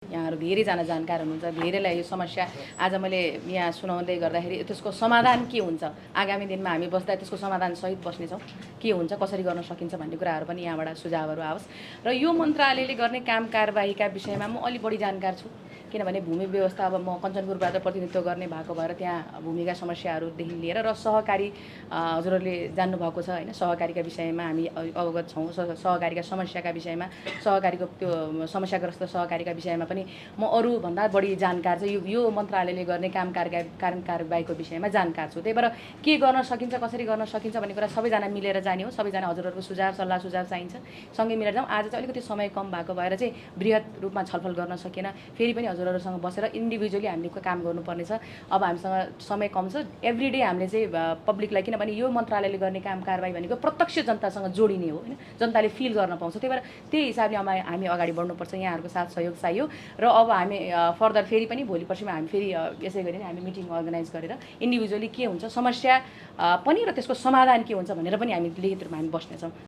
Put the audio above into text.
यहाँहरू धेरैजना जानकार हुनुहुन्छ, धेरैलाई यो समस्या आज मैले यहाँ सुनाउँदै गर्दाखेरि त्यसको समाधान के हुन्छ, आगामी दिनमा हामी बस्दा त्यसको समाधानसहित बस्नेछौँ, के हुन्छ, कसरी गर्न सकिन्छ भन्ने कुराहरू पनि यहाँबाट सुझावहरू आओस्। र यो मन्त्रालयले गर्ने काम कारबाहीका विषयमा म अलि बढी जानकार छु, किनभने भूमि व्यवस्था अब म कञ्चनपुरबाट प्रतिनिधित्व गर्ने भएको भएर त्यहाँ भूमिका समस्याहरूदेखि लिएर र सहकारी हजुरहरूले जान्नुभएको छ होइन, सहकारीका विषयमा हामी अवगत छौँ, सहकारीका समस्याका विषयमा, सहकारीको त्यो समस्याग्रस्त सहकारीका विषयमा पनि म अरूभन्दा बढी जानकार चाहिँ यो मन्त्रालयले गर्ने काम कारबाहीको विषयमा जानकार छु। त्यही भएर के गर्न सकिन्छ, कसरी गर्न सकिन्छ भन्ने कुरा सबैजना मिलेर जाने हो। सबैजना हजुरहरूको सल्लाह सुझाव चाहिन्छ, सँगै मिलेर जाउँ। आज चाहिँ अलिकति समय कम भएको भएर चाहिँ बृहत रूपमा छलफल गर्न सकेन। फेरि पनि हजुरहरूसँग बसेर इन्डिभिजुअली हामीले काम गर्नुपर्नेछ। अब हामीसँग समय कम छ। एभ्रिडे हामीले चाहिँ पब्लिकलाई, किनभने यो मन्त्रालयले गर्ने काम कारबाही भनेको प्रत्यक्ष जनतासँग जोडिने हो होइन, जनताले फिल गर्न पाउँछ। त्यही भएर त्यही हिसाबले हामी अगाडि बढ्नुपर्छ। यहाँहरूको साथ सहयोग चाहियो। र अब हामी फर्दर फेरि पनि भोलि पर्सिमा हामी फेरि यसै गरी हामी मिटिङ अर्गनाइज गरेर इन्डिभिजुअली के हुन्छ समस्या पनि र त्यसको समाधान के हुन्छ भनेर पनि हामी लिखित रूपमा हामी बस्नेछौँ।